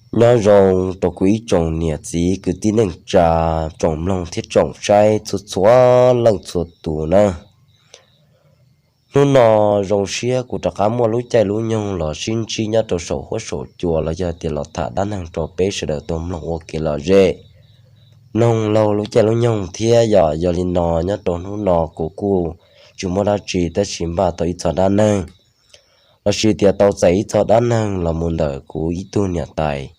Nyob zoo rau kuv ib tsoom niam txiv kwv tij neej tsa, tsoom mloog thiab tsoom saib txhua txhua leej txhua tus nawb. Hnub no zoo siab kuv rov qab muaj lub caij lub nyoog los sib ntsib nyob rau saum huab saum cua los yog tias los tham dab neeg rau peb sawv daws tau mloog ua kev lom zem, mloog laug lub caij lub nyoog thiab yom. Yog li no nyob rau hnub no kuv kuj tsis muaj dab tsi tab sis npaj tau ib txog dab neeg lossis tias tau txais ib txog dab neeg los mus ntawm kuv ib tug niam tais.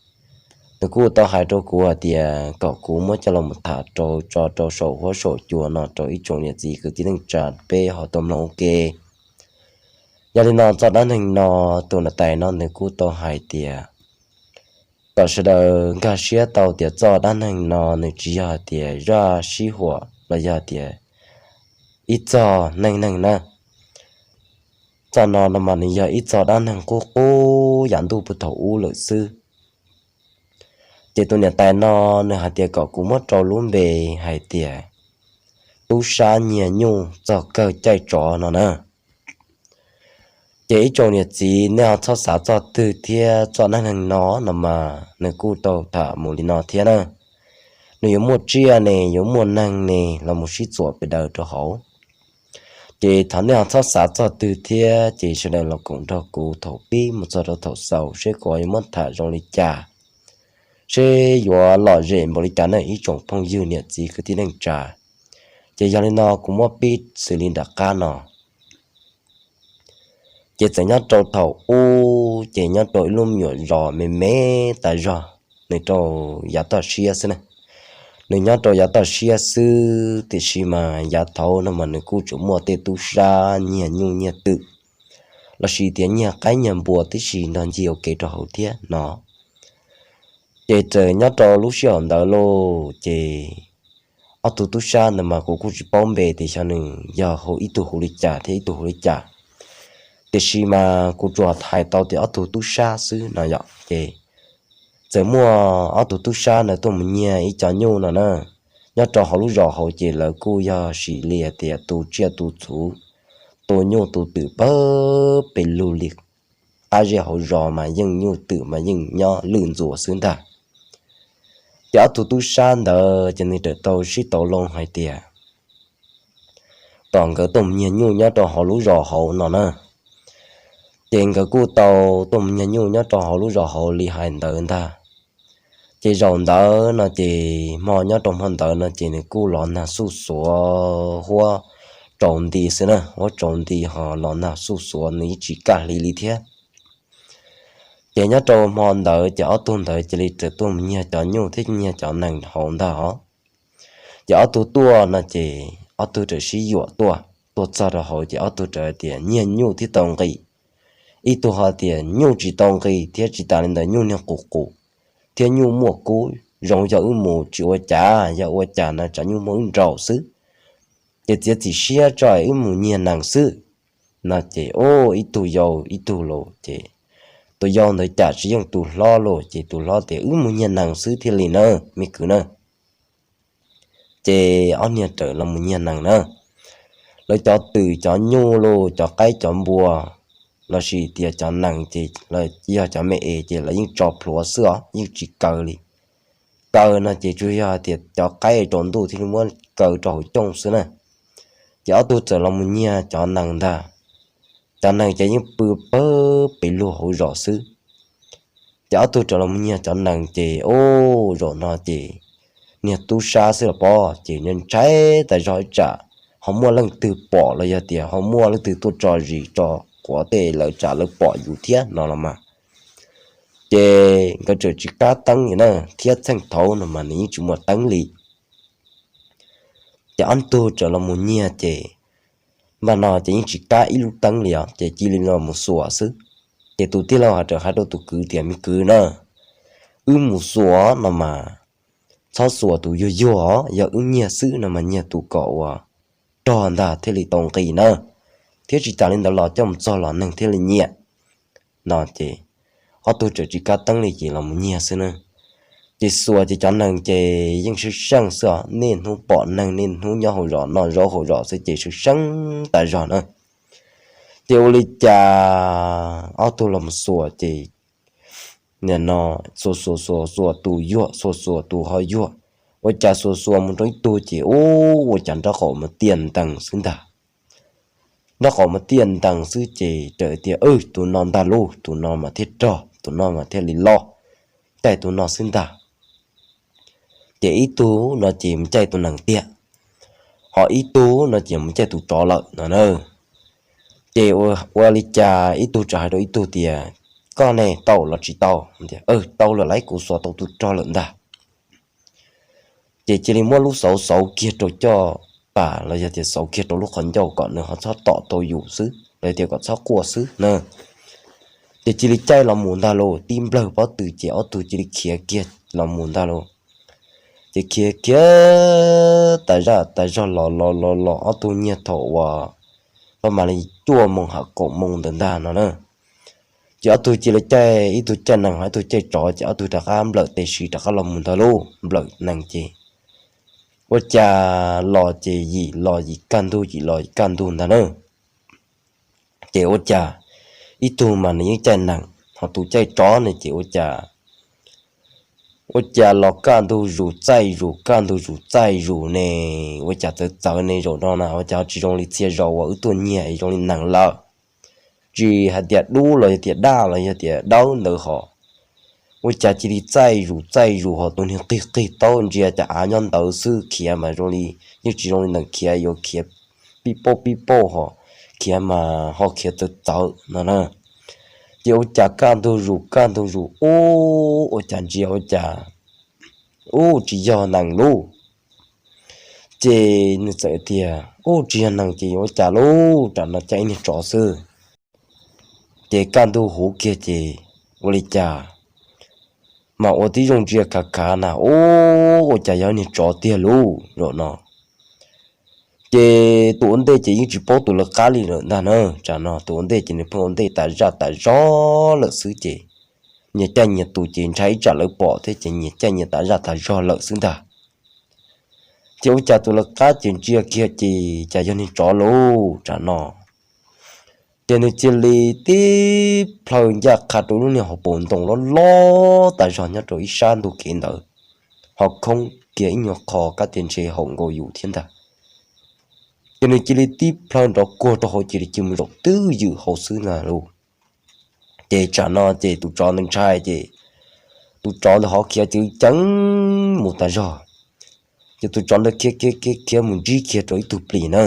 Nws kuj tau hais rau kuv hais tias kom kuv muab coj los mus tham rau tso rau saum huab saum cua no rau ib tsoom niam txiv kwv tij neej tsa peb ho tau mloog ua ke. Yog li no txoj dab neeg no, tus niam tais no nws kuj tau hais tias kom sawv daws nkag siab tau tias txoj dab neeg no nws tsis yog hais tias zaj sib huam los yog tias ib txog neej neeg na. Txoj no no mas nws yog ib txoj dab neeg qub qub yav ntuj puag thaum ub lawm xwb. Ces tus niam tais no nws hais tias kom kuv muab rau lub npe hais tias tub sab nyiag nyuj txog kawg caij tsov no na. Ces ib tsoom niam txiv nej ho txhob xav txog twg thiab, txoj dab neeg no no mas nws kuj tau tham mus li no thiab na. Nws yuav muaj tsiaj ne, yuav muaj neeg ne los mus sib txuam pes daws rau hauv. Ces thov nej ho txhob xav txog twg thiab ces sawv daws los koom nrog kuv thaum pib mus txog rau thaum xaus seb kuv yuav muab tham zoo li cas, seb yuav lom zem npaum li cas na ib tsoom phooj ywg niam txiv kwv tij neej tsa. Ces yog li no kuv muab pib xws li nram qab no. Ces txawm nyob rau thaum ub ces nyob rau ib lub me nyuam zos me me tas zog, nws rau yav toj siab xwb na. Nws nyob rau yav toj siab xwb tiam sis mas yav thaud no mas nws kuj tseem muaj tej tub sab nyiag nyuj nyiag twm lossis tias nyiag qaib nyiag npua tib si nrog ncig ua ke rau hauv thiab no. Ces txawm nyob rau lub sij hawm ntawd lauj ces ob tug tub sab ntawd mas kuv kuj tsis paub npe tias xyov nws yog hu ib tug hu li cas thiab ib tug hu li cas. Tiam sis mas kuv tsuas hais tau tias ob tug tub sab xwb no yom. Ces txawm muaj ob tug tub sab ntawd tuaj mus nyiag ib co nyuj no na. Nyob rau hauv lub zos hauv ces lawv kuj yog sim li hais tias tu tsiaj tu txhu, tu nyuj tu twm pawg pes lug li. Qab zej hauv zos mas yeej nyuj twm mas yeej nyob lwj ntxuas xwb ntag. Ces ob tug tub sab ntawd ces nws tawm tau sib tau loo hais tias kom nkawd tuaj mus nyiag nyuj nyob rau hauv lub zos hauv no na. Ces nkawd kuj tau tuaj mus nyiag nyuj nyob rau hauv lub zos hauv li hais ntawd ntag. Ces zaum ntawd no ces hmo nyob rau hmo ntawd no ces nws kuj los nag xuj xuav huab tsaus nti xwb na, huab tsaus nti ho los nag xuj xuav nws yeej tsis kaj hli li thiab. Ces nyob rau hmo ntawd ces ob tug ntawd cia li tawm tuaj mus nyiag cov nyuj thiab nyiag cov nees hauv ntag os. Ces ob tug tuaj no ces ob tug tawm sib yuam tuaj, tuaj txog rau hauv ces ob tug tawm tias nyiag nyuj thiab tau nqi. Ib tug ho tias nyuj tsis tau nqi thiab tsis tas li ntawd nyuj niag qus qus thiab nyuj muaj kub, zoo yog wb mus tsis ua cas, yog ua cas no tsam nyuj muaj wb nraus xwb. Ces txiav txim siab tso wb mus nyiag nees xwb no ces ib tug yau ib tug laus ces tus yau ntawd cas tsis yeej tus hlob lauj ces tus hlob tias wb mus nyiag nees xwb thiaj li na me kwv na. Ces ob niag tawm los mus nyiag nees na. Lawv cov twm cov nyuj los cov qaib cov npua lossis tias cov nees ces yog cov me es ces lawv yeej tso plhuav xwb os, yeej tsis kaw li. Kaw no ces tsuas yog hais tias cov qaib rau ntuj thiaj li muab kaw rau hauv cooj xwb na. Ces ob tug txawm los mus nyiag cov nees ntag. Cov nees ces yeej pw pawg pes lug hauv zos xwb. Ces ob tug txawm los mus nyiag cov nees ces ub zaum no ces niag tub sab xwb los pob ces ntshai tas zog ib tsam ho muaj leej twg pom los yog tias ho muaj leej twg tuaj tso zis tso quav tej lawv tsam lawv pom yus thiab no los mas. Ces nkawd txawm tsis kab teeb li na, thiab txheej thaud no mas nws yeej tsis muaj teeb li. Ces ob tug txawm los mus nyiag ces npaj no ces yeej tsis kab ib lub teeb li os ces cia li los mus xuas xwb. Ces tus tij laug hais rau tus kwv tias me kwv na, wb mus xuas no mas txhob xuas tus yuag yuag os, yog wb nyiag xwb no mas nyiag tus kom uas rog ntag thiaj li tau nqi na, thiab tsis tas li ntawd los coj mus txog los neeg thiaj li nyiam no ces ob tug txawm tsis kab teeb li ces los mus nyiag xwb na. Ces xuas ces cov nees ces yeej seej seej xwb os, niaj hnub pom neeg niaj hnub nyob hauv zos noj zaub hauv zos xwb ces seej seej tas zog na. Ces ua li cas ob tug los mus xuas ces nim no xuas xuas xuas xuas tus yuag, xuas xuas tus ho yuag, ua cas xuas xuas mus rau ib tug ces ub, ua cas nraub qaum mas tiaj ntees xwb ntag. Nraub qaum mas tiaj ntees xwb ces raws tias, Tus no ntag lauj, tus no mas thiaj rog, tus no mas thiaj li loj, caij tus no xwb ntag. Ces ib tug no ces mus caij tus nees tiag, ho ib tug no ces mus caij tus tsov lawm no na. Ces ua li cas ib tug txawm hais rau ib tug tias, Koj ne, tau los tsis tau? Tau lawm lauj, kuv xuas tau tus rog lawm ntag. Ces cia li muab lub xauv xauv kiag rau caj pas los yog tias xauv kiag rau lub qhov ncauj kom nws ho txhob tom tau yus xwb los yog tias kom txhob quaj xwb na. Ces cia li caij los mus ntag lauj, tib nplawg pob tw ces ob tug cia li khiav kiag los mus ntag lauj. Ces khiav khiav tas zaj tas zog los los los los ob tug nyiag thaum uas pab mam li cuaj moos hab kaum moos ntawd ntag no na. Ces ob tug cia li caij, ib tug caij nees ho ib tug caij tsov, ces ob tug rov qab nplawm tes siv rov qab los mus ntag lauj. Nplawm nees ces ua cas los ces yim los yim kaj ntug, yim los yim kaj ntug ntag na. Ces ua cas ib tug mas nws yeej caij nees, ho tus caij tsov ne ces ua cas ua cas los kaj ntug zus txaij zus, kaj ntug zus txaij zus ne, ua cas txawv txawv ne zaum no na, ua cas ho tsis zoo li txhia zaus uas wb tuaj nyiag zoo li nees lawm. Tsis hais tias dub los yog tias daj los yog tias dawb ntawd ho, ua cas cia li txaij zus txaij zus ho tus niag qig qig taub ntsia cas av nyob ntawd xwb, khiav mas zoo li, yeej tsis zoo li nees khiav, yuav khiav pib pauj pib pauj ho, khiav mas ho khiav txawv txawv no na. Ces ua cas kaj ntug zus kaj ntug zus ub, ua cas ntsia ua cas ub tsis yog nees lauj. Ces nws txawm tias, Ub, tsis yog nees ces yuav ua cas lauj, tsam no caij ib niag tsov xwb. Ces kaj ntug huv kiag ces ua li cas mas ua tib zoo ntsia khav khav na, ub, ua cas yog niag tsov tiag lauj zaum no. Ces tus ua ntej ces yeej tsis paub tus lawv qab li lawm ntag na. Tsam no tus ua ntej ces nws pheej ua ntej tas zaj tas zog lawm xwb ces nyias caij nyias tus ces ntshai ib tsam lawv pom thiab ces nyias caij nyias tas zaj tas zog lawm xwb ntag. Ces ua cas tus lawv qab ces ntsia kiag ces cas yog niag tsov lauj tsam no. Ces nws cia li tib plhaw ncaj qha rau lub niag hauv paus ntoo loj loj tas zog nyob rau ib sab ntug kev ntawd, ho khoob kiag ib nyuag qho kab tias ntshe haum nkaus yus thiab ntag. Ces nws cia li tib plhaw nrov kuag rau hauv ces li cia mus zaum twj ywm hauv xwb ntag lauj. Ces tsam no ces tus tsov ntawd ntshai ces tus tsov ntawd ho khiav ceev ceev mus tas zog. Ces tus tsov ntawd khiav khiav khiav khiav mus ntsib kiag rau ib tug plis na.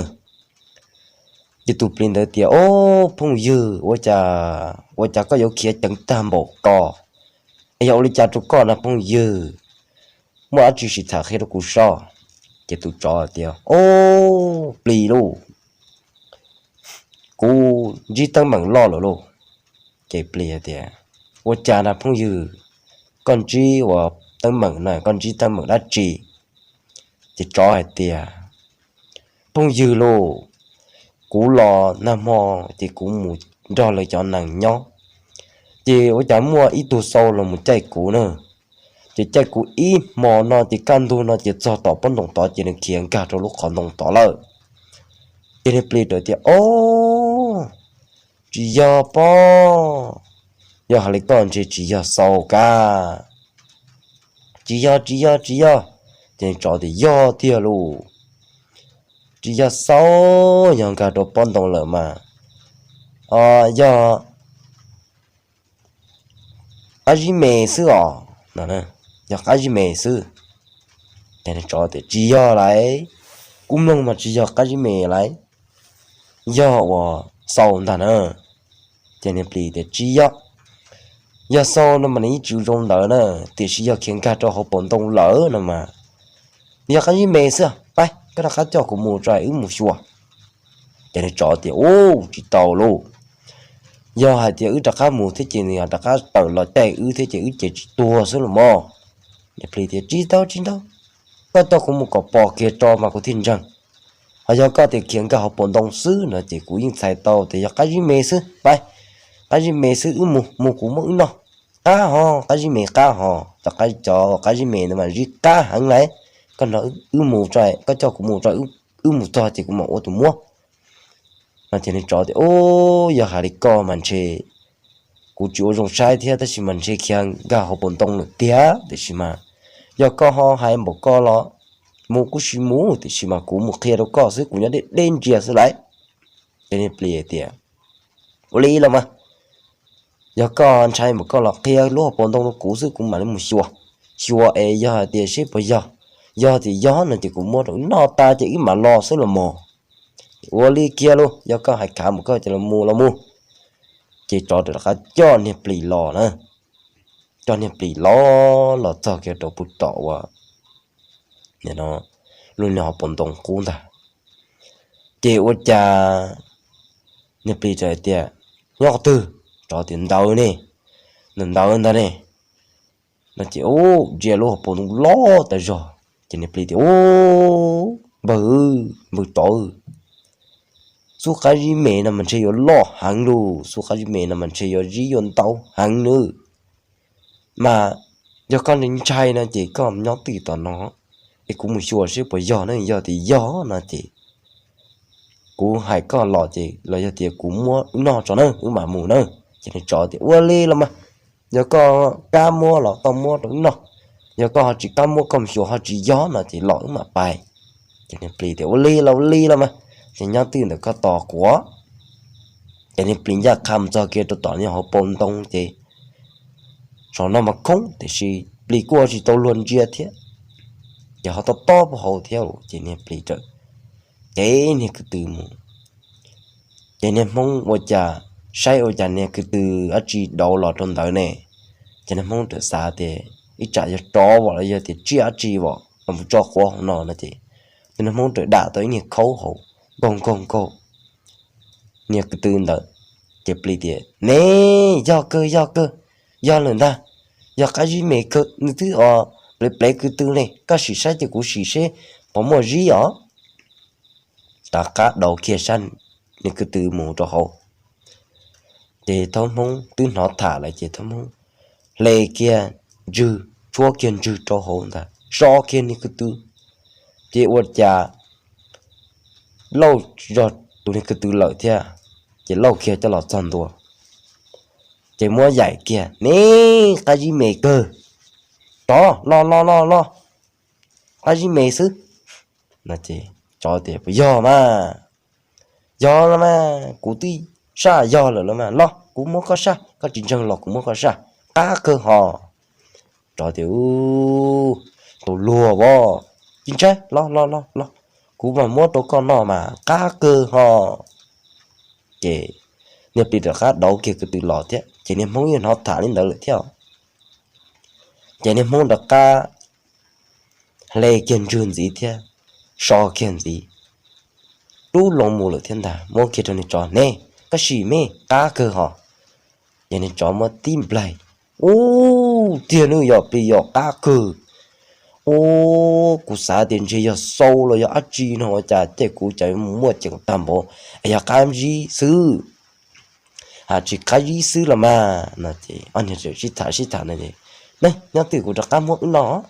Ces tus plis ntawd tias, Ob, phooj ywg, ua cas, ua cas koj yuav khiav ceev tag npaum ko? Es yog ua li cas rau koj na phooj ywg? Muaj dab tsi sim tham qhia rau kuv soj. Ces tus tsov tias, Ob, plis lauj, kuv ntsib teeb meem loj lawm lauj. Ces plis tias, Ua cas na phooj ywg, koj ntsib ua teeb meem na, koj ntsib teeb meem dab tsi? Ces tsov hais tias, Phooj ywg lauj, kuv los nag hmo ces kuv mus nrog lawv cov nees nyob, ces ua cas muaj ib tug xau los mus caij kuv na. Ces caij kuv ib hmo no ces kaj ntug no ces txog tom pob ntoo tod ces nws khiav nkag rau lub qhov ntoo tod lawm. Ces niag plis teb tias, Ob, tsis yog pob, yog hais li koj ntshe tsis yog xau kab. Tsis yog, tsis yog, tsis yog. Ces tsov tias, Yog tiag lauj, tsis yog xau, yog nkag rau pob ntoo lawm mas, o, yog qab zib me xwb os, yog qab zib me xwb. Ces tsov tias, Tsis yog lauj, kuv mloog mas tsis yog qab zib me lauj, yog ua xau ntag na. Ces niag plis tias, Tsis yog, yog xau no mas nws yeej tsis zoo ntawd na, tiam sis yog khiav nkag rau hauv paus ntoo lawm no mas, nws yog qab zib me xwb. Pab koj rov qab coj kuv mus tso wb mus xyuas. Ces niag tsov tias, Ub, tsis tau lauj, yog hais tias wb rov qab mus thiab ces nws rov qab tawm los caij wb thiab ces wb ces tsis tuag xwb los mas. Niag plis tias, Tsis tau, tsis tau, koj coj kuv mus kom pom kiag tso mas kuv thiaj ntseeg. Ho yog koj tias khiav nkag hauv paus ntoo xwb no ces kuv yeej txhais tau tias yog qab zib me xwb. Pab, qab zib me xwb, wb mus, mus kuv muab wb noj. Qab hos, qab zib me qab hos, cov qab, cov qab zib me ntawd mas zib qab heev lauj. Koj nrog wb mus tso, koj coj kuv mus tso, wb mus txog ces kuv mam ua tus muab. No ces niag tsov tias, Ub, yog hais li koj mas ntshe Kuv tsis ua zoo saib thiab, tab sis mas ntshe khiav nkag hauv paus ntoo lawm tiag. Tiam sis mas yog koj ho hais npaum ko los mus kuj sim mus, tiam sis mas kuv mus qhia rau koj xwb, kuv nyob deb deb ntsia xwb lauj. Ces niag plis tias, ua li los mas, yog koj ntshai npaum koj los qhia lub hauv paus ntoo rau kuv xwb, kuv mam li mus xyuas. Xyuas es yog hais tias seb puas yog, yog tias yog no ces kuv muab rau wb noj tas ces wb mam los xwb los mog. Ua li kiag lauj, yog koj hais khav npaum koj ces los mus los mus. Ces tsov rov qab coj niag plis los na, coj niag plis los los txog kiag rau puag tom uas lub niag hauv paus ntoo qub ntag. Ces ua cas niag plis txawm hais tias, nyob qhov twg? Tsov tias, ntawd ne, ntawd ntawd ntag ne. No ces ntsia lub hauv paus ntoo loj tas zog, ces niag plis tias, u, npawg, npawg tsov, xub qab zib me no mas ntshe yuav loj heev lauj, xub qab zib me no mas ntshe yuav zib yuav ntau heev nawb. Mas yog koj ntshai no ces koj nyob twj tom no es kuv mus xyuas seb puas yog na, yog tias yog no ces kuv hais koj los ces los yog tias kuv muab wb noj tso na, wb mam mus na. Ces niag tsov tias, ua li los mas, yog koj qab muab los koj muab rau wb noj, yog koj ho tsis qab muab koj mus xyuas ho tsis yog no ces los wb mam pais. Ces niag plis tias, ua li los ua li los mas, ces nyob twj ntawm koj tos kuv. Ces niag plis ncaj qha mus txog kiag rau tom niag hauv paus ntoo ces tsov no mas khoob tiam sis plis kuj ua tsis tau luag ntsia thiab, ces ho tob tob puag hauv thiab ces niag plis txawm cev niag kwv tw mus. Ces niag hmoob ua cas saib ua cas niag kwv tw dab tsi dauv los rau ntawd ne, ces niag hmoob txawm xav tias ib tsam yog tsov los yog tias tsiaj dab tsi los mus tso quav hauv no no ces, ces niag hmoob txawm dam tau ib niag khaub hauv, nkaug nkaug nkaug niag kwv tw ntawd. Ces plis tias, ne, yog kawg yog kawg, yog lawm ntag, yog qab zib me kawg, nws twb o plev plev kwv tw ne, koj sim saib ces kuv sim seb puas muaj zib os. Rov qab dauv kiag sab niag kwv tw mus rau hauv. Ces thaub hmoob twb hnov tham lawm ces thaub hmoob hle kiag ntswg, tshuab kiag ntswg rau hauv ntag, so kiag niag kwv tw. Ces ua cas lauj, zog tus niag kwv tw lawm thiab, ces lauj kiag coj los txog ntua, ces muab yaim kiag, ne, qab zib me kawg, tsov los los los los, qab zib me xwb. Tsov tias, puas yog mas? Yog los mas, kuv twb saj yog lawm los mas, los kuv muab koj saj, koj tsis ntseeg los kuv muab koj saj, qab kawg hos. Tsov tias, tus luag as, tsis ntshai, los los los los, kuv mam muab rau koj noj mas qab kawg hos. Ces niag plis rov qab dauv kiag kwv tw los thiab, ces niag hmoob yeej hnov tham li ntawd lawm thiab. Ces niag hmoob rov qab hle kiag ntswg ntxiv thiab, so kiag ntxiv, rub loo mus lawm thiab ntag, muab kiag rau niag tsov, ne, koj sim me, qab kawg hos. Ces niag tsov muab tib nplaig, ub, tiag nws yog plis yog qab kawg. Ub, kuv xav tias ntshe yog xau los yog dab tsi no ua cas ces kuv cov mus muaj ceem tag npaum, es yog qab zib xwb. Ha, tsis qab zib xwb los mas no ces ob niag sib tham sib tham no, ne, nyob twj kuv rov qab muab wb noj.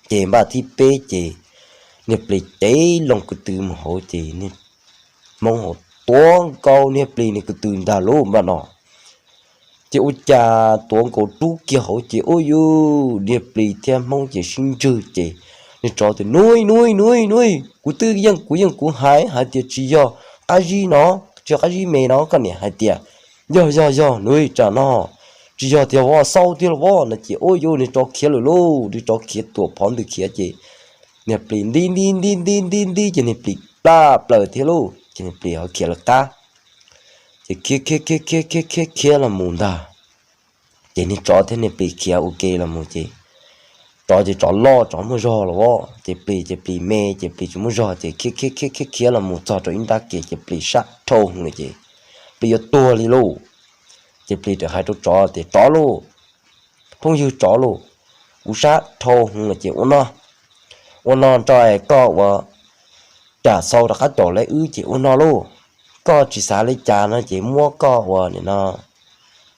Ces npaj thib peb ces niag plis cev loo kwv tw mus hauv ces niag hmoob hauv tuav nkaus niag plis niag kwv tw ntag lauj npaj no. Ces ua cas tuav nkaus rub kiag hauv ces ua cas niag plis thiab hmoob ces sib ntswg ces niag tsov tias, nuj nuj nuj nuj, kuv twb yeej kuv yeej kuv hais hais tias tsis yog qab zib no, tsis yog qab zib me no, koj niam hais tias yog yog yog, nuj tsam no tsis yog tiag, xau tiag los as no ces ua cas niag tsov khiav lawm lauj, niag tsov khiav tuam phov ntws khiav ces niag plis nti nti nti nti nti nti ces niag plis plaj plaws thiab lauj, ces niag plis ho khiav lawv qab. Ces khiav khiav khiav khiav khiav khiav los mus ntag. Ces niag tsov thiab niag plis khiav ua ke los mus ces tsov ces tsov loj tsov muaj zog los as, ces plis ces plis me ces plis tsis muaj zog ces khiav khiav khiav khiav khiav los mus txog rau ib nrab kev ces plis sab dhau hwv lawm ces plis yuav tuag li lauj. Ces plis txawm hais rau tsov tias, tsov lauj, phooj ywg tsov lauj, kuv sab dhau hwv lawm ces ua no, ua no nrog koj ua cas xau rov qab caum lawv wb ces ua no lauj. Koj tsis xav li cas no ces muab koj ua no,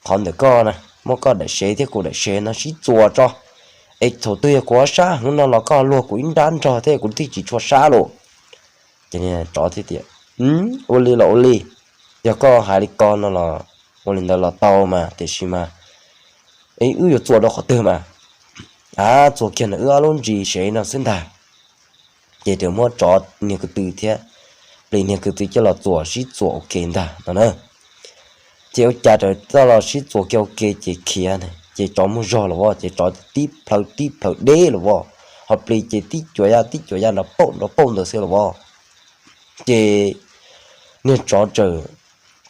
qhov ntawm koj na, muab koj daim sev thiab kuv daim sev no sib txuas tso, es thaum twg yog kuv sab hwv no los koj luag kuv ib nrab nrog thiab kuv thiaj tsis tshua sab lauj. Ces tsov thiaj tias, ua li los ua li, yog koj hais li ko no los ua li ntawd los tau mas, tiam sis mas wb yuav txuas rau qhov twg mas? A, txuas kiag ntawm wb ob lub ntsis sev no xwb ntag. Ces txawm muab tsov niag kwv tw thiab plis niag kwv tw coj los txuas sib txuas ua ke ntag no na. Ces ua cas txawm coj los sib txuas kiag ua ke ces khiav, ces tsov muaj zog los as, ces tsov tib plhaw tib plhaw deb los as, ho plis ces tib cuam ya tib cuam ya nrov pauj nrov pauj ntawd xwb los as. Ces niag tsov txawm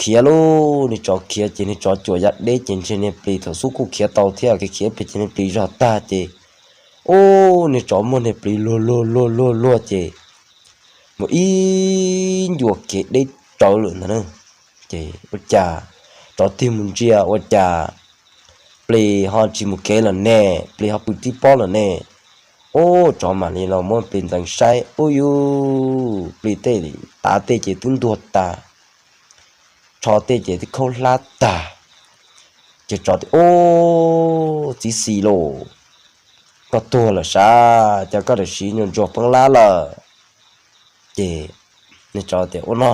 khiav lauj, niag tsov khiav ces niag tsov cuam ya deb ces ntshe niag plis thaum xub kuj khiav tau thiab, khiav khiav plig ces niag plis zog tag ces, ub, niag tsov muab niag plis luag luag luag luag luag ces mus ib ncua kev deb tsawv lawm ntag na. Ces ua cas tsov tig mus ntsia ua cas plis ho tsis mus kev lawm ne, plis ho pw tib pob lawm ne. Ub, tsov mam li los muab plis ntxeev saib, ub yuj, plis tej tav tej ces twb ntuag tas, tsho tej ces twb khaub hlab tag. Ces tsov tias, ub, txiv xis lauj, koj tuag lawm sav, cas koj tam sim nyuam ntsuag poob lab lawm? Ces niag tsov tias, ua no,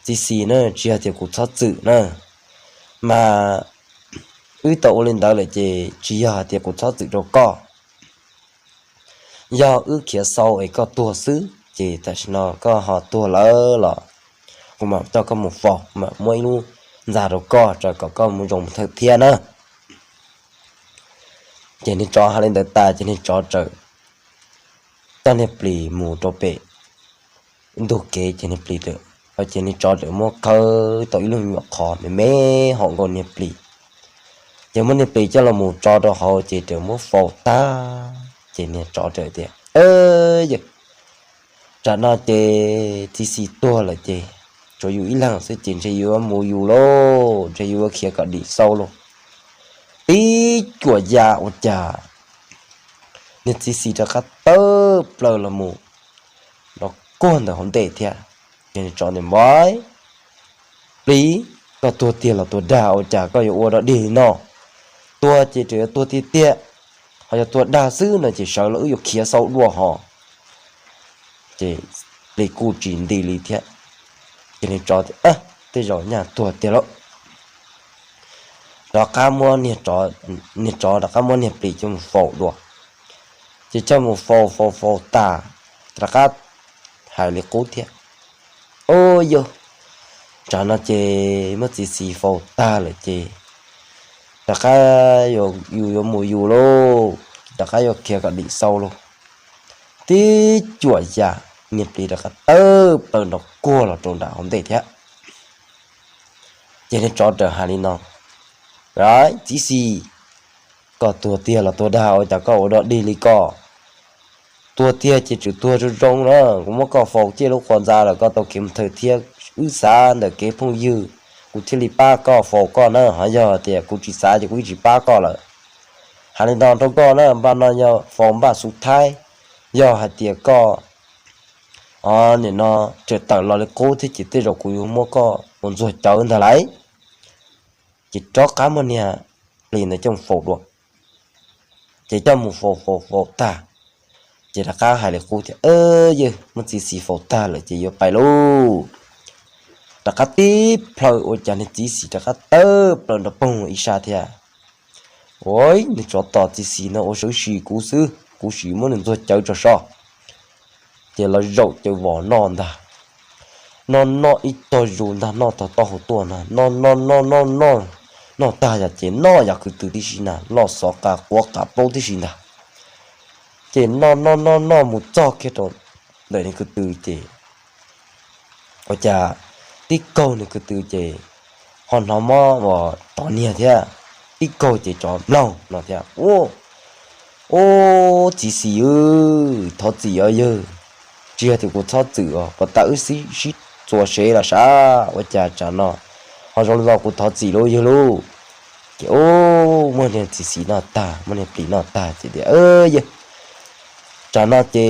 txiv xis na, tsis yog tias kuv txhob txwm na, mas wb tau ua li ntawd lawm ces tsis yog hais tias kuv txhob txwm rau koj. Yog wb khiav xau es koj tuag xwb ces tam sim no koj ho tuag lawm los kuv mam coj koj mus faus, mam muab ib lub ntxa rau koj tso kom koj mus zoo mus thawj thiab na. Ces niag tsov hais li ntawd tas ces niag tsov txawm coj niag plis mus rau pem ntug kev ces niag plis, ces niag tsov txawm muab khawb tau ib lub nyuam qhov me me hom nkaus niag plis. Ces muab niag plis coj los mus tso rau hauv ces txawm muab faus tag. Ces niag tsov txawm tias, yawg, tsam no ces txiv xis tuag lawm ces tsuas yus ib leeg xwb ces ntshe yuav mus yus lauj, ntshe yuav khiav kom dim xau lauj. Tib cuam ya ua cas niag txiv xis rov qab tawm plaws los mus nrov kuag ntawm hauv ntej thiab. Ces niag tsov tias, npawg plis, koj tuag tiag los tuag dag ua cas koj yuav ua dog dig li no? Tuag ces tseem yuav tuag tiag tiag, ho yog tuag dag xwb no ces sawv los wb yuav khiav xau dua hos. Ces plis kuj tsis nti li thiab. Ces niag tsov tias, tej zaum nyaj tuag tiag lauj. Rov qab muab niag tsov, niag tsov rov qab muab niag plis coj mus faus dua. Ces coj mus faus faus faus tas, rov qab hais li qub thiab, ua yawg, tsam no ces muab txiv xis faus tag lawm ces rov qab yus yuav mus yus lauj, rov qab yuav khiav kom dim xau lauj. Tib cuam ya niag plis rov qab tawm plaws nrov kuag los rau nram hauv ntej thiab. Ces niag tsov txawm hais li no, txiv xis, koj tuag tiag los tuag dag ua cas koj ua dog dig li koj? Tuag tiag ces tseem tuag zoo zoo na, kuv muab koj faus ciaj lub qhov ntxa lawm koj tau kev mus thawj thiab, wb xav ntawm kev phooj ywg kuv thiaj li pab koj faus koj na, ho yog tias kuv tsis xav ces kuv yeej tsis pab koj lawm. Hais li no rau koj na, npaj no yog faus npaj xuv thaib, yog hais tias koj nim no tseem tawm los li qub thiab ces tej zaum kuv yuav muab koj ua ntxuag cawv ntag lauj. Ces rov qab muab niag plis ntawd coj mus faus dua. Ces coj mus faus faus faus tag, ces rov qab hais li qub tias, yawg, muab txiv xis faus tag lawm ces yuav pais lauj. Rov qab tib plhaw ua cas niag txiv xis rov qab tawm plaws nrov poog ib sab thiab. Ua, niag tsov tom txiv xis no ua sawv sim kuv xwb, kuv sim muab nws ntxuag cawv tso so. Ces los zaum cawv vos noj ntag. Noj noj ib tog zus ntag, noj tog taub hau tuaj ntag, noj noj noj noj noj, noj tag yam ces noj yam kwv tw tib si ntag, noj xov qa quav qa plaub tib si ntag. Ces noj noj noj noj mus txog kiag rau ntawm niag kwv tw ces ua cas tib kaug niag kwv tw ces ho hnov mob uas tov niag thiab, tib kaug ces tsov mloog no thiab. Ub, txiv xis, thov txim os yawg, tsis yog tias kuv txhob txwm os, puas tas wb sib txuas sev los sav, ua cas tsam no ho zoo li no, kuv thov txim lauj yawg lauj. Ces ub, muab niag txiv xis noj tag, muab niag plis noj tag ces tias, yawg, tsam no ces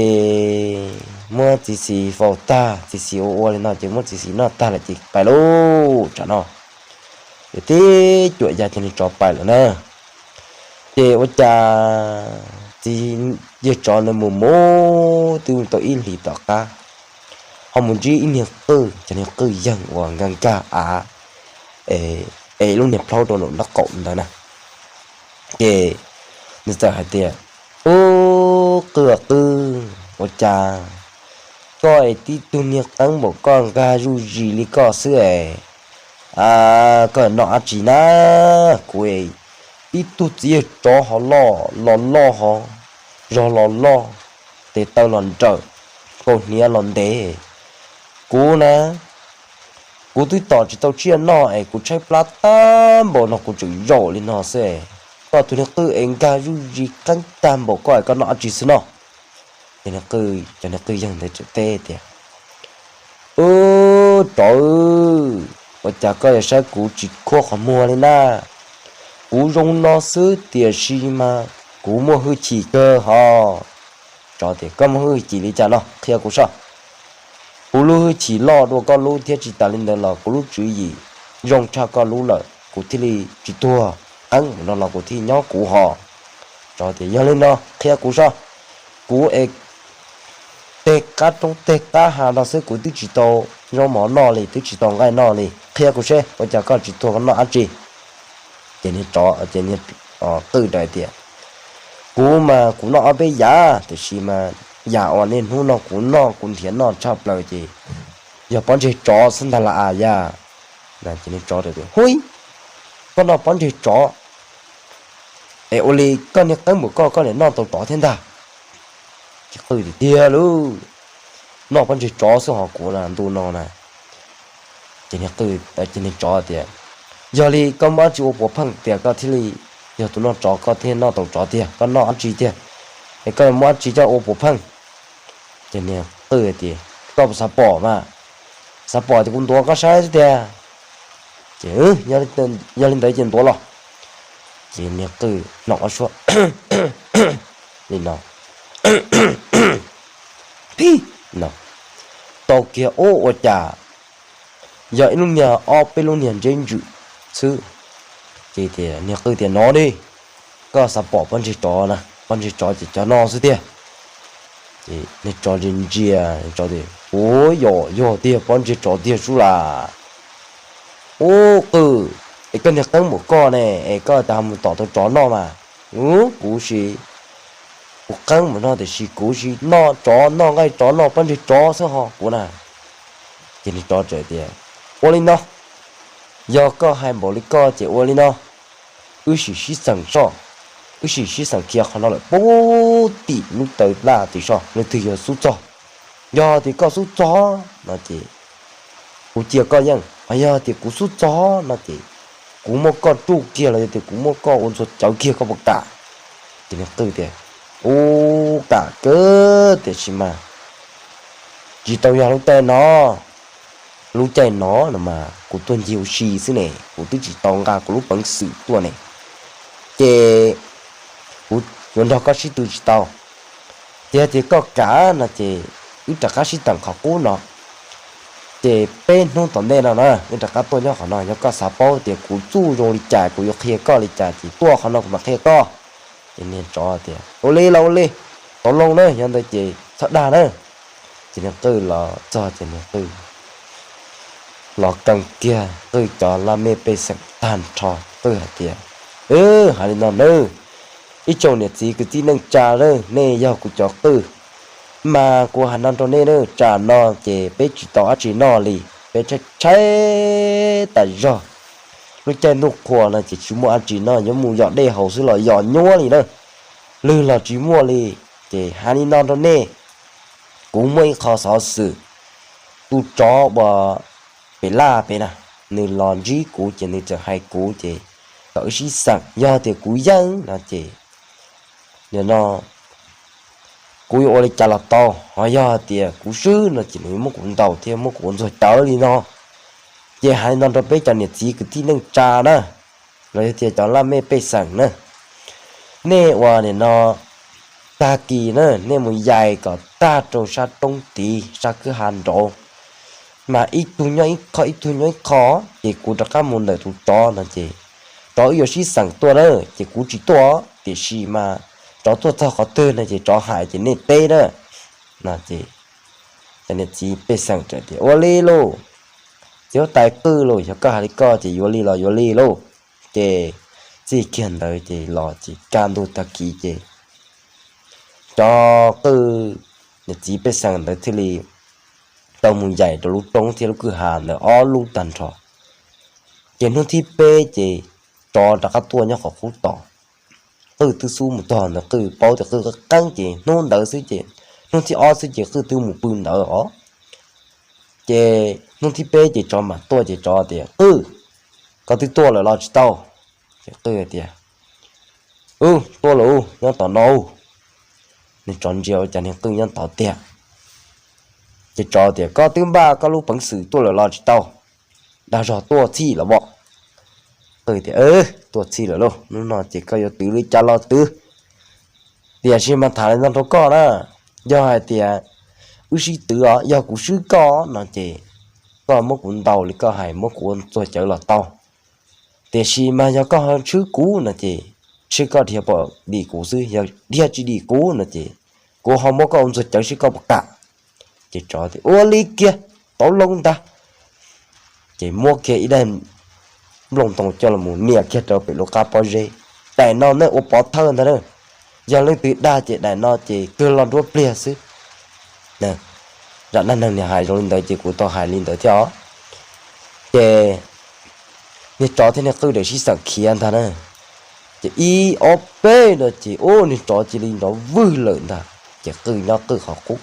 muab txiv xis faus tag, txiv xis ua ua li no ces muab txiv xis noj tag lawm ces pais lauj tsam no. Ces tib cuam ya ces niag tsov pais lawm na. Ces ua cas txiv, yawg tsov ntawd mus mus twb tau ib hlis tom qab, ho mus ntsib ib niag qwj, cov niag qwj yeeg uas nkag nkag av es es lub niag plhaub rau nraum nraub qaum ntawd na. Ces nws txawm hais tias, Ub, qwj qwj, ua cas koj es tib tug niag qeeb npaum koj nkag zuj zus li koj xwb es, koj noj dab tsi na? Kuv es tib tug txiv yawg tsov hos loj los loj hos zog los loj, tes taw los nrawm, kaus hniav los ntev. Kuv na, kuv twb tom tsis tau tsiaj noj es kuv tshaib plab tag npaum no kuv tseem zaum li no xwb. Koj tus niag qwj es nkag zuj zus qeeb tag npaum koj es koj noj dab tsi xwb no? Ces cov niag qwj yawg ntawd teb tias, Ub, tsov, ua cas koj yuav saib kuv tsis khuab qhov muag li na? Kuv zoo no xwb tiam sis mas kuv muaj hwj chim kawg hos. Tsov tias, Koj muaj hwj chim li cas no? Qhia kuv soj. Kuv lub hwj chim loj dua koj lub thiab tsis tas li ntawd los kuv lub tswv yim zoo tshaj koj lub lawm, kuv thiaj li tsis tuag, qeeb mus no los kuv thiaj nyob kuv hos. Tsov tias, Yog li no qhia kuv soj. Kuv es teg qab roob teg qab hav no xwb kuv twb tsis tau zaub mov noj li, twb tsis tau nqaij noj li. Qhia kuv seb ua cas koj tsis tuag, koj noj dab tsi? Ces niag tsov, ces niag qwj tias, Kuv mas kuv noj ob peb yam, tiam sis mas yam uas niaj hnub no kuv noj kuv nrhiav noj tshaj plaws ces yog pob ntseg tsov xwb ntag las as yas. Ces niag tsov tias, Hu, koj noj pob ntseg tsov es ua li koj niag qeeb npaum koj, koj niam noj tau tsov thiab ntag? Ces qwj tias, Tiag lauj, noj pob ntseg tsov xwb hos kuv na ntu no na. Ces niag qwj, ces niag tsov tias, Yog li koj muab dab tsi ua puav pheej tias koj thiaj li yog tus noj tsov, koj thiaj noj tau tsov tiag, koj noj dab tsi tiag? Es koj muab dab tsi coj ua puav pheej? Ces niag qwj tias, Koj puas xav pom mas? Xav pom ces kuv ntuav koj saib xwb tiag. Ces yog li ntawd ces ntuav los. Ces niag qwj hnov ob suab li no, Phib, no, tau kiag ub, ua cas yog ib lub niag ob peb lub niag ntseb ntswm xwb. Ces tias, niag qwj tias, Nov di, koj xav pom pob ntseg tsov na, pob ntseg tsov ces cov no xwb tiag. Ces niag tsov ntsia ntsia, tsov tias, Ua, yog, yog tiag, pob ntseg tsov tiag sub las. Ub, qwj, es koj niag qeeb npaum koj ne, es koj tas mus tom tau tsov noj mas? Ub, kuv sis, kuv qeeb npaum no tiam sis kuv sis noj tsov noj nqaij tsov noj pob ntseg tsov xwb ho kuv na. Ces niag tsov tias, Ua li no, yog koj hais npaum li koj ces ua li no, wb sim sib xeem soj, wb sim sib xeem khiav qhov no lawm puag tim lub taw laj tim soj, leej twg yuav xub txog. Yog tias koj xub txog no ces kuv cia koj yeej, yog tias kuv xub txog no ces kuv muab koj tsuj kiag los yog tias kuv muab koj ua ntxuag cawv kiag, koj puas kam? Ces niag qwj tias, Ub, kam kawg, tiam sis mas tsis tau yog lub caij no. Lub caij no no mas kuv tuaj ncig ua si xwb ne, kuv twb tsis tau nqa kuv lub peev xwm tuaj ne, ces kuv yuav nrog koj sib tw tsis tau. Ces yog tias koj kam no ces wb rov qab sib teem qhov qub no, ces peb hnub tom ntej no na wb rov qab tuaj nyob qhov no. Yog koj xav paub tias kuv txuj zoo li cas, kuv yuav qhia koj li cas ces tuaj qhov no kuv mam qhia koj. Ces niag tsov tias, Ua li los ua li, tau loo na, yog ntawd ces txhob dag na. Ces niag qwj los txog ces niag qwj los kees kiag qwj cov laj mej pej xeem tag nrho, qwj hais tias, Hais li no nawb, ib tsoom niam txiv kwv tij neej tsa, nej yog kuv cov qwj, mas kuv hais no rau nej na, tsam no ces peb tsis tau dab tsi noj li, peb tshaib tshaib tas zog. Lub caij ntuj qhua no ces tsis muaj dab tsi noj, yuav mus yos dej haus xwb los yos nyuab li na, lwg los tsis muaj li. Ces hais li no rau nej, kuv muaj ib qho xov xwm, tus tsov uas pem laj pem na, nws los ntsib kuv ces nws txawm hais kuv ces kom wb sib xeem, yog tias kuv yeej no ces nim no kuv yuav ua li cas los tau, ho yog tias kuv swb no ces nws yuav muab kuv ntaus thiab muab kuv ua ntxuag cawv li no. Ces hais li no rau peb cov niam txiv kwv tij neej tsa na, los yog tias cov laj mej pej xeem na, nej uas nim no tag kis na nej mus yais kom tag rau sab roob tid sab kwj ha nraud, mas ib tug nyob ib qho ib tug nyob ib qho, ces kuv rov qab mus ntawm tus tsov no ces tsov wb yuav sib xeem tuaj na, ces kuv tsis tuaj, tiam sis mas tsov tuaj txog qhov twg no ces tsov hais ces nej teb na. No ces cov niam txiv pej xeem tias, Ua li lauj, Txiv huab tais qwj lauj, yog koj hais li koj ces yuav li los yuav li lauj. Ces txij kiag ntawd ces los ces kaj ntug tag kis ces cov qwj niam txiv pej xeem ntawd thiaj li tau mus yaim rau lub roob thiab lub kwj ha ntawd ob lub tag nrho. Ces hnub thib peb ces tsov rov qab tuaj nyob qhov qub tos. Qwj twb xub mus tog ntawd, qwj paub tias qwj qeeb qeeb ces hnub ntawd xwb ces, hnub thib ob xwb ces qwj twb mus pw ntawd os. Ces hnub thib peb ces tsov mam tuaj ces tsov tias, Qwj, koj twb tuaj lawm los tsis tau? Ces qwj tias, Tuaj lawm, nyob tom no. Niag tsov ntsia ua cas niag qwj nyob tod tiag. Ces tsov tias, Koj twb npaj koj lub peev xwm tuaj lawm los tsis tau? Dag zog tuaj txhij los as. Qwj tias, Tuaj txhij lawm lauj, hnub no ces koj yuav twv li cas los twv. Tiam sis mas tham li no rau koj na, yog hais tias wb sib twv os, yog kuv swb koj no ces koj muab kuv ntaus li koj hais, muab kuv ua ntxuag cawv los tau. Tiam sis mas yog koj ho swb kuv no ces, seb koj dhia puas dim kuv xwb, yog dhia tsis dim kuv no ces kuv ho muab koj ua ntxuag cawv seb koj puas kam. Ces tsov tias, Ua li kiag, tau loo ntag. Ces muab kiag ib daim nplooj ntoo coj los nias kiag rau pem lub qab pob zeb. Daim no nej ua pov thawj ntag na, yog leej twg dag ces daim no ces kawg los nruab pliag xwb. Zam dab neeg niag hais zoo li ntawd ces kuv tau hais li ntawd thiab os. Ces niag tsov thiab niag qwj txawm sib xeem khiav ntag na. Ces ib ob peb no ces ub, niag tsov cia li nrov vwg lawm ntag, ces qwj nyob qwj qhov qub.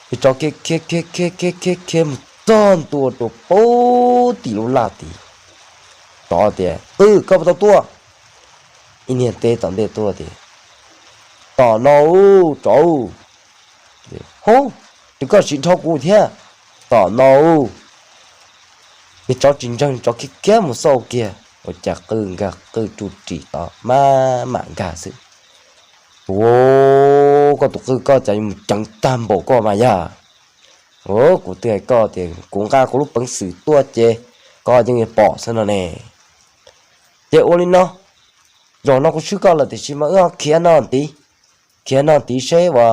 Niag tsov khiav khiav khiav khiav khiav khiav khiav mus txog ntua rau pem tim lub laj tid. Tsov tias, Qwj, koj puas tau tuaj? Ib niag teb tom ntej tuaj tias, Tom no, tsov. Hov, ces koj sim dhau kuv thiab. Tom no. Niag tsov tsis ntseeg, tsov khiav khiav mus xauj kiag, ua cas qwj nkag qwj ruj ris tod maj mam nkag xwb. Ua, koj tus qwj koj cas yuav mus ceev tag npaum koj mas yog? Kuv twb hais koj tias kuv nqa kuv lub peev xwm tuaj ces koj yeej yuav pom xwb no ne. Ces ua li no, zaum no kuv swb koj lawm tiam sis mas wb ho khiav no tid, khiav no tid seb ua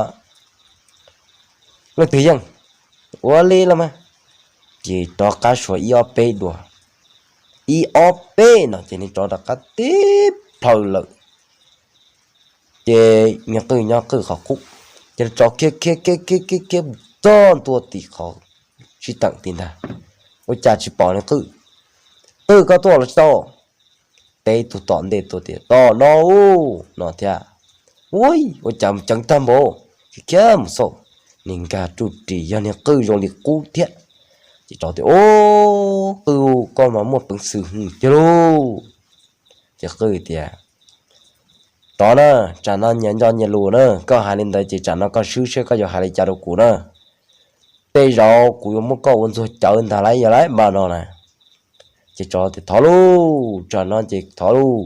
leej twg yeej. Ua li los mas, ces rov qab suav ib ob peb dua. Ib ob peb no ces niag tsov rov qab tib plhaw lawm. Ces niag qwj nyob qwj qhov qub, ces tsov khiav khiav khiav khiav khiav khiav txog ntua tim qhov sib teem tid ntag, ua cas tsis pom niag qwj. Qwj, koj tuaj los tsis tau? Teb tus tom ntej tuaj tias, Tom no, no thiab. Ua, ua cas mus ceev tag npaum, khiav khiav mus xauj, niag nkag ruj ris yog niag qwj zoo li qub thiab. Ces tsov tias, Ub, qwj, koj mas muaj peev xwm heev tiag lauj. Ces qwj tias, Tsov na, tsam no nyias nco nyias lus na, koj hais li ntawd ces tsam no koj swb seb koj yuav hais li cas rau kuv na. Tej zaum kuv yuav muab koj ua ntxuag cawv ntag lauj, yog lauj, npaum no na. Ces tsov tias, Thov lauj, tsam no ces thov lauj.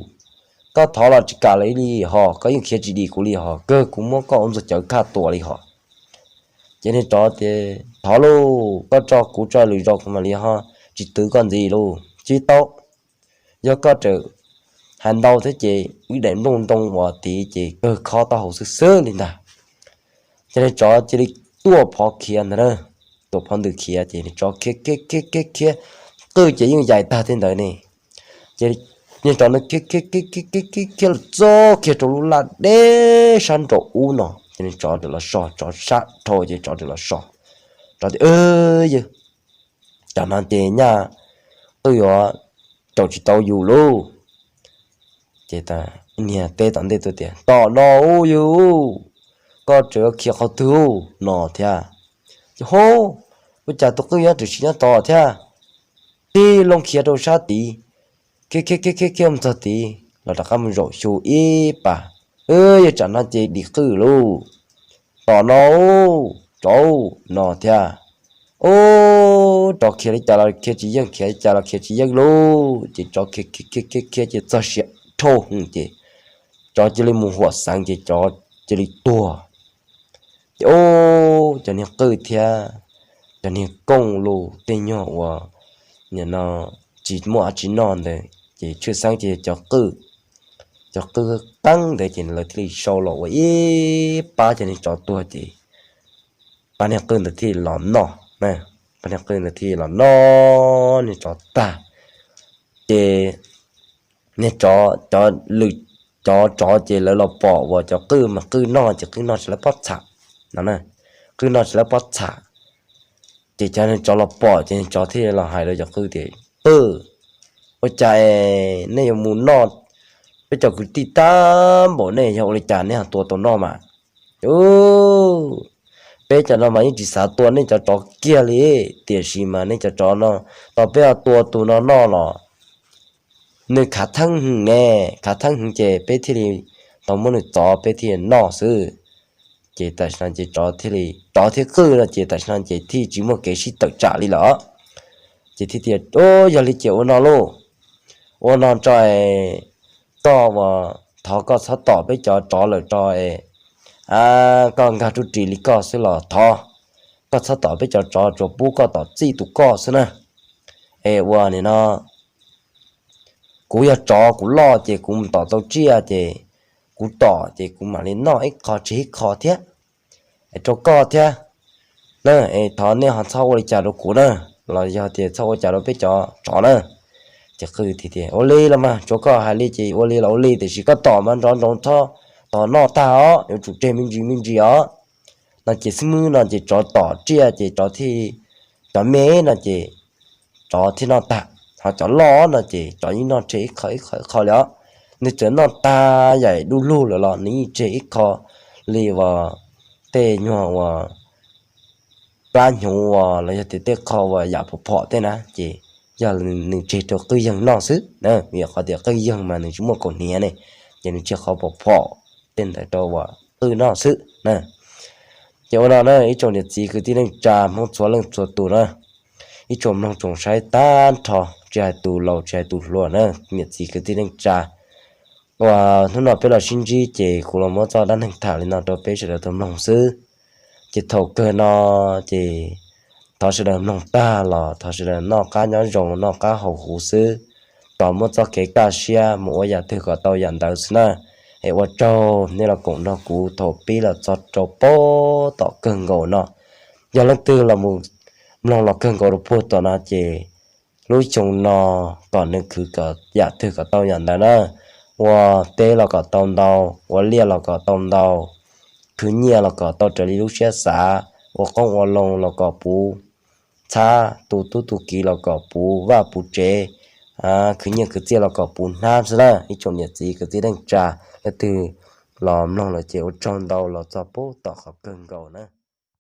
Koj thov los tsis kam li hos, koj yeej khiav tsis dim kuv li hos, kawg kuv muab koj ua ntxuag cawv kaj tua li hos. Ces niag tsov tias, Thov lauj, koj tso kuv tso lwm zaus kuv mam li ho tsis twv koj ntxiv lauj. Tsis tau, yog koj tseem hais ntau thiab ces ib daim nplooj ntoo uas tid ces kawg khob taub hau xwb xwb li ntag. Ces niag tsov cia li tuaj phov khiav ntag na, tuaj phov ntws khiav ces niag tsov khiav khiav khiav khiav khiav, qwj ces yeej yaim tag thiab ntawd ne. Ces niag tsov no khiav khiav khiav khiav khiav khiav khiav los txog kiag rau lub laj deb sab nraum ub no ces niag tsov rov los so, tsov sab dhau ces tsov rov los so. Tsov tias, Yawg, tsam no ces nyaj qwj yuav caum tsis tau yus lauj. Ces niag teb tom ntej tuaj tias, Tom no, yawg, koj tseem yuav khiav qhov twg no thiab? Ces ho, ua cas tus qwj nyob tseem nyob tod thiab? Tig loo khiav rau sab tid, khiav khiav khiav khiav khiav mus txog tid los rov qab mus zaum xyu ib pas. Yawg, tsam no ces dim qwj lauj. Tom no, tsov no thiab. Ub, tsov khiav li cas los khiav tsis yeej, khiav li cas los khiav tsis yeej lauj. Ces tsov khiav khiav khiav khiav khiav ces txog siav dhau hwv ces tsov cia li mus huam xeev ces tsov cia li tuag. Ces ub, cov niag qwj thiab cov niag kooj lus tej nyuag uas nim no tsis muaj dab tsi noj ntawd ces tshwj xeeb ces yog cov qwj, cov qwj qeeb ntawd ces lawv thiaj li sau los ua ib pab cov niag tsov tuag ces pab niag qwj ntawd thiaj li los noj na. niag qwj ntawd thiaj los noj niag tsov tag. Ces niag tsov, cov lwm, cov tsov ces lawv los pom uas cov qwj mas qwj noj ces qwj noj tsis lawv pob txham no, qwj noj tsis lawv pob txham. Ces cov niag tsov los pom ces niag tsov thiaj los hais rau cov qwj tias, Qwj, ua cas es nej yuav mus noj peb cov kwv tij tag npaum, nej yog ua li cas nej ho tua tau noj mas? Peb cov no mas yeej tsis xav tua nej cov tsov kiag li, tiam sis mas nej cov tsov no, tau peb ho tua tus no noj los nws khav theeb heev ne, khav theeb heev ces peb thiaj li tau muab nws txov peb thiaj li noj xwb. Ces tam sim no ces tsov thiaj li, tsov thiab qwj no ces tam sim no ces thiaj tsis muaj kev sib tawm tsam li lawm. Ces thiaj tias, Yog li ces ua no lauj, ua no tso es koj uas thov koj txhob tom peb cov tsov lawm tso es koj nkag rub ris li koj xwb los thov koj txhob tom peb cov tsov, tsuas pub koj tom txij tus koj xwb na. Es ua nim no kuv yog tsov kuv loj ces kuv mus tom tau tsiaj ces kuv tom ces kuv mam li noj ib qho tseg ib qho thiab rau koj thiab na. Es thov nej ho txhob ua li cas rau kuv na, los yog tias txhob ua cas rau peb cov tsov na. Ces qwj tias, Ua li los mas tsuav koj hais li ces ua li los ua li, tiam sis koj tom mas nrov nroos txhob tom noj tag os, yuav tsum tseg me ntsis me ntsis os. No ces xwb, no ces tsov tom tsiaj ces tsov thiaj, cov me no ces tsov thiaj noj tag, ho cov loj no ces tsov yeej noj tseg ib qho ib qho ib qho li os. Nws txawm noj tag yaim du lug lawm los nws yeej tseg ib qho li uas tej nyuag uas plab hnyuv uas los yog tias tej qho uas yam phom phom tej na ces yog nws tseg rau qwj yeeg noj xwb na, vim qhov tias qwj yeeg mas nws tsis muaj kaus hniav ne, ces nws tseg qhov phom phom tej ntawd rau uas qwj noj xwb na. Ces ua no na ib tsoom niam txiv kwv tij neej tsa Hmoob txhua leej txhua tus na, ib tsoom mloog tsoom saib tag nrho, tsis hais tus laus tsis hais tus hluas na, niam txiv kwv tij neej tsa, uas hnub no peb los sib ntsib ces kuv los muab txoj dab neeg tham li no rau peb sawv daws tau mloog xwb. Ces thaum kawg no ces thov sawv daws mloog tag los thov sawv daws noj qab nyob zoo noj qab haus huv xwb, tos muab txoj kev kaj siab mus ua yam twg kom tau yam ntawd xwb na. Es ua tsaug nej los koom nrog kuv thaum pib los txog rau pem tom kawg nkaus no. Yog leej twg los mus mloog los kawg nkaus rau puag tom no ces lub xyoo no kom nws khwv kom yam twg kom tau yam ntawd na. Ua teb los kom tau ntau, ua liaj los kom tau ntau, khwv nyiaj los kom tau raws li lub siab xav, ua qoob ua loo los kom puv txhab, tu tub tu kiv los kom puv vaj puv tsev, khwv nyiaj khwv txiaj los kom puv hnab xwb na. Ib tsoom niam txiv kwv tij neej tsa leej twg los mloog lawm ces ua tsaug ntau los txog pem tom qhov kawg nkaus na.